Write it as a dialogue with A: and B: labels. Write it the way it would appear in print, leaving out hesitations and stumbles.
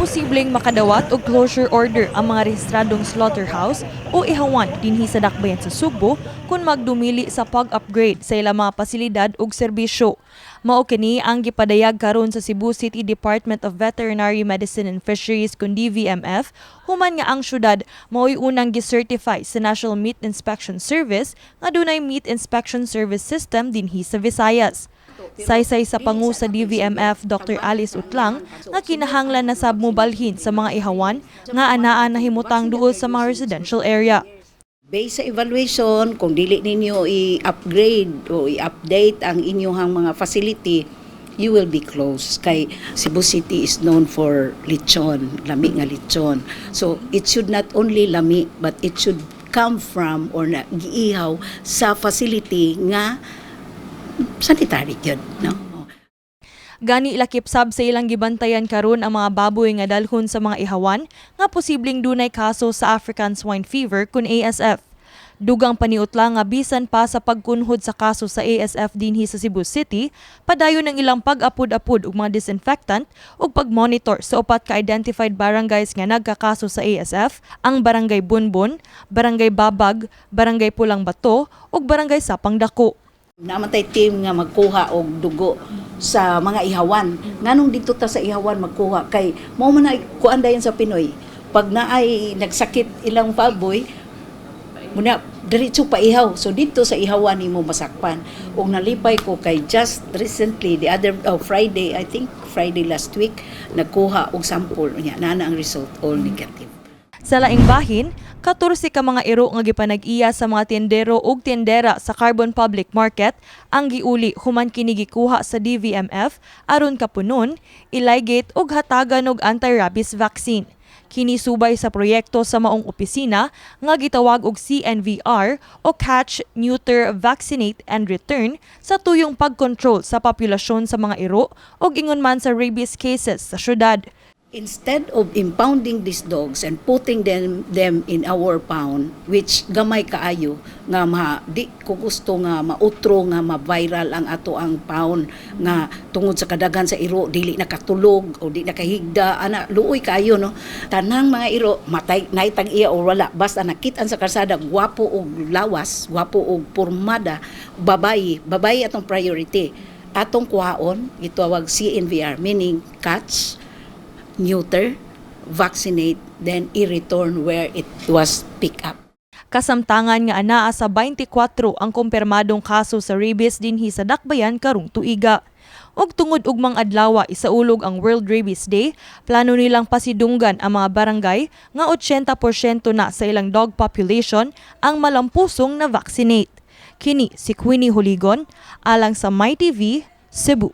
A: Posibleng makadawat og closure order ang mga rehistradong slaughterhouse o ihawan dinhi sa dakbayan sa Sugbo kung magdumili sa pag-upgrade sa ilang mga pasilidad ug serbisyo. Mao kini ang gipadayag karon sa Cebu City Department of Veterinary Medicine and Fisheries kun DVMF human nga ang syudad mao'y unang gi-certify sa National Meat Inspection Service nga dunay Meat Inspection Service System dinhi sa Visayas. Saysay sa pangu sa DVMF Dr. Alice Utlang nga kinahanglan na sab mobalhin sa mga ihawan nga anaa nahimutang duol sa mga residential area.
B: Based sa evaluation, kung dili ninyo i-upgrade o i-update ang inyong mga facility, you will be closed. Kay Cebu City is known for lechon, lami nga lechon. So it should not only lami, but it should come from or na giihaw sa facility nga sanitary gyud, no?
A: Gani lakip sab sa ilang gibantayan karon ang mga baboy nga dalhon sa mga ihawan nga posibleng dunay kaso sa African Swine Fever kun ASF. Dugang pa ni Utlang nga bisan pa sa pagkunhod sa kaso sa ASF dinhi sa Cebu City, padayon ang ilang pag-apod-apod og mga disinfectant ug pag-monitor sa upat ka identified barangays nga nagkakaso sa ASF, ang Barangay Bunbun, Barangay Babag, Barangay Pulang Bato ug Barangay Sapang Dako.
B: Naa man tay team nga magkuha og dugo sa mga ihawan. Nganong dito ta sa ihawan magkuha? Kay mao man na kuan dayon sa Pinoy. Pag naay nagsakit ilang baboy, muna diretso pa ihaw. So dito sa ihawan nimo masakpan. Ug nalipay ko kay just recently, the other, oh, Friday, I think Friday last week, nagkuha og sample niya. Naa na ang result, all negative.
A: Sa laing bahin, 14 ka mga iro nga gipanag-iya sa mga tendero ug tendera sa Carbon Public Market ang giuli human kini gikuha sa DVMF aron kapunon, iligate ug hatagan og anti-rabies vaccine. Kini subay sa proyekto sa maong opisina nga gitawag og CNVR o Catch, Neuter, Vaccinate and Return sa tuyong pagkontrol sa populasyon sa mga iro ug ingon man sa rabies cases sa syudad.
B: Instead of impounding these dogs and putting them in our pound, which gamay kaayo nga ma di ko gusto nga mautro nga ma-viral ang ato ang pound nga tungod sa kadaghan sa iro, dili nakatulog o di nakahigda ana, luoy kaayo, no? Tanang mga iro, matay naay tag-iya o wala, basta nakitaan sa kalsada, gwapo og lawas, gwapo og pormada, babayi, babayi atong priority, atong kuhaon. Gitawag CNVR, meaning catch, neuter, vaccinate, then i-return where it was picked up.
A: Kasamtangan nga anaa sa 24 ang kumpirmadong kaso sa rabies dinhi sa Dakbayan karong tuiga. Ug tungod ugmang adlawa isaulog ang World Rabies Day, plano nilang pasidunggan ang mga barangay nga 80% na sa ilang dog population ang malampusong na vaccinate. Kini si Queenie Holigon alang sa MyTV, Cebu.